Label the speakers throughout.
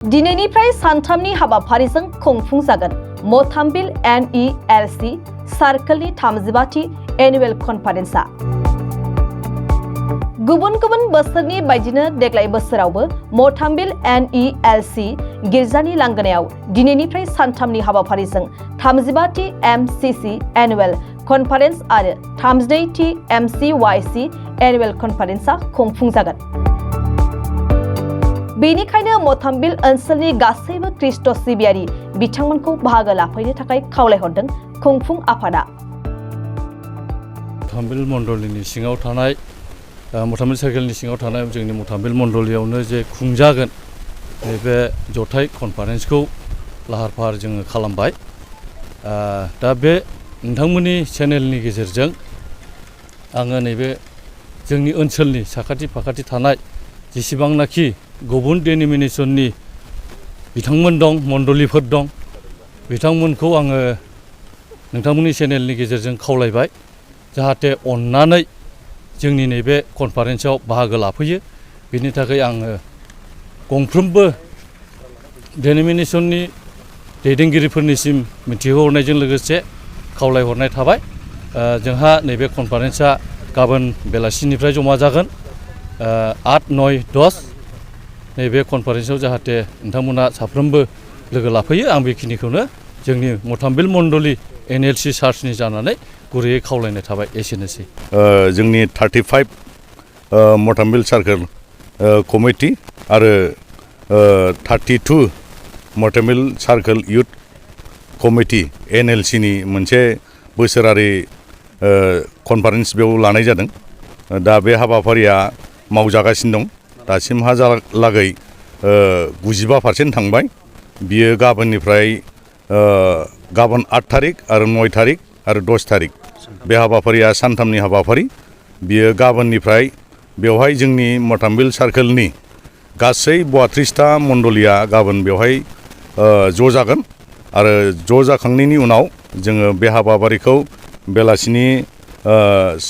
Speaker 1: दिनैनिफ्राय सानथामनि हाबाफारिजों खुंफुंजागोन मथामबिल N.E.L.C सार्कलनि 35थि annual कनफारेन्सआ। गुबुन गुबुन बोसोरनि बायदिनो देग्लाय बोसोरावबो मथामबिल N.E.L.C गिर्जानि लांगोनायाव दिनैनिफ्राय सानथामनि हाबाफारिजों 35थि MCC एनुवेल कनफारेन्स आरो 32थि MCYC एनुवेल कनफारेन्सआ खुंफुंजागोन। बेनिखायनो मथामबिल ओनसोलनि गासैबो ख्रिस्ट सिबियारि बिथांमोनखौ बाहागो लाफैनो थाखाय खावलायहरदों खुंफुं आफादा।
Speaker 2: मथामबिल मण्डलीनि सिङाव थानाय मथामबिल सार्केलनि सिङाव थानाय जोंनि मथामबिल मण्डलीयावनो जे खुंजागोन नैबे जथाय कनफारेन्सखौ लाहार फाहार जोङो खालामबाय। दा बे नोंथांमोननि चेनेलनि गेजेरजों आङो नैबे जोंनि ओनसोलनि साखाथि फाखाथि थानाय जेसेबांनाखि गुबुन डेनोमिनेसननि बिथांमोन दं मण्डलीफोर दं बिथांमोनखौ आङो नोंथांमोननि चेनेलनि गेजेरजों खावलायबाय जाहाथे अननानै जोंनि नैबे कनफारेन्सआव बाहागो लाफैयो। बेनि थाखाय आङो गंफ्रोमबो डेनोमिनेसननि दैदेनगिरिफोरनिसिम मिथिहोहरनायजों लोगोसे खावलायहरनाय थाबाय। जोंहा नैबे कनफारेन्सआ गाबोन बेलासिनिफ्राय जमा जागोन 8, 9, 10 नैबे कनफारेन्सआव जाहाथे नोंथांमोना साफ्रोमबो लोगो लाफैयो आं बेखिनिखौनो जोंनि मथामबिल मण्डली N.E.L.C चार्चनि जानानै गुरैयै खावलायनाय थाबाय। एसेनोसै
Speaker 3: जोंनि 35 मथामबिल सार्केल कमिटि आरो 32 मथामबिल सार्केल इउथ कमिटि N.E.L.C नि मोनसे बोसोरारि कनफारेन्स बेयाव लानाय जादों। दा बे हाबाफारिया मावजागासिनो दं। दासिमहालागै 95% थांबाय। बियो गाबोननिफ्राय गाबोन 8 थारिख आरो 9 थारिख आरो 10 थारिख बे हाबाफारिया सानथामनि हाबाफारि। बियो गाबोननिफ्राय बेवहाय जोंनि मथामबिल सार्केलनि गासै 32टा मण्डलीया गाबोन बेवहाय ज' जागोन आरो ज' जाखांनायनि उनाव जोङो बे हाबाफारिखौ बेलासिनि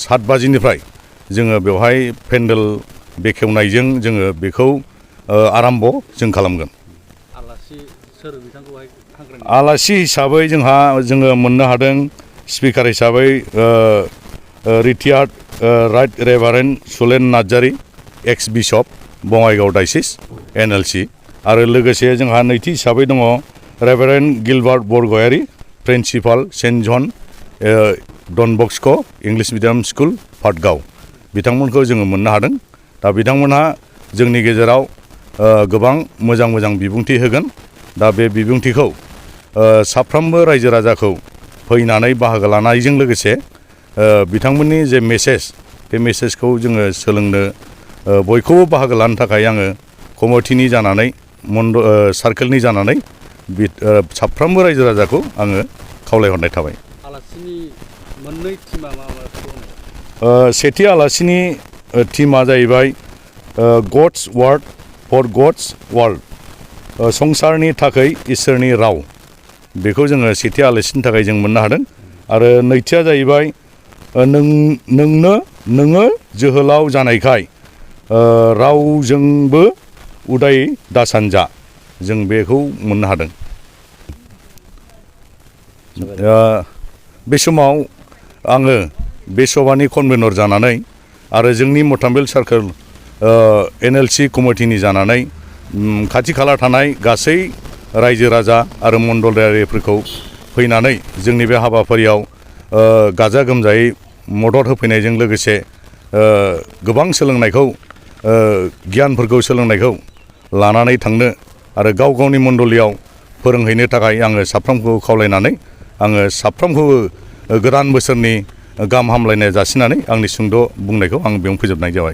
Speaker 3: 7 बाजिनिफ्राय जोङो बेवहाय पेन्डेल बेखेवनायजों जोङो बेखौ आराम्भ जों खालामगोन। आलासि हिसाबै जोङो मोननो हादों स्पिकार हिसाबै रिटायार्ड राइट रेभारेन्ड सुलेन नार्जारी एक्स बिशप बङाइगाव डायसिस N.E.L.C आरो लोगोसे जोंहा नैथि हिसाबै दङ रेभारेन्ड गिलबार्ट बरगयारी प्रिन्सिपाल सेन्ट जन Don Bosco' English medium school Patgaon बिथांमोनखौ जोङो मोननो हादों। दा बिथांमोनहा जोंनि गेजेराव गोबां मोजां बिबुंथि होगोन। दा बे बिबुंथिखौ साफ्रोमबो रायजो राजाखौ फैनानै बाहागो लानायजों लोगोसे बिथांमोननि जे मेसेज बे मेसेजखौ जोङो सोलोंनो बयखौबो बाहागो लानो थाखाय आङो कमिटिनि जानानै सार्केलनि जानानै साफ्रोमबो रायजो राजाखौ आङो खावलायहरनाय थाबाय।
Speaker 2: आलासिनि मोननै टीमा मा
Speaker 3: सेथि आलासिनि टीमा जाहैबाय God's word for God's world संसारनि थाखाय इसोरनि राव बेखौ जोङो सेथि आलासिनि थाखाय जों मोननो हादों। आरो नैथिया जाहैबाय नोङो जोहोलाव जानायखाय रावजोंबो उदाय दासानजा जों बेखौ मोननो हादों। बे समाव आङो बे सभानि कनभेनर जानानै आरो जोंनि मथामबिल सार्केल N.E.L.C कमिटिनि जानानै खाथि खाला थानाय गासै रायजो राजा आरो मण्डलारिफोरखौ फैनानै जोंनि बे हाबाफारियाव गाजा गोमजायै मदद होफैनायजों लोगोसे गोबां सोलोंनायखौ गियानफोरखौ सोलोंनायखौ लानानै थांनो आरो गाव गावनि मण्डलीयाव फोरोंहैनो थाखाय आङो साफ्रोमखौ खावलायनानै आङो साफ्रोमखौबो गोदान बोसोरनि गाहाम हामलायनाय जासिनानै आंनि सुंद' बुंनायखौ आं बेयावनो फोजोबनाय जाबाय।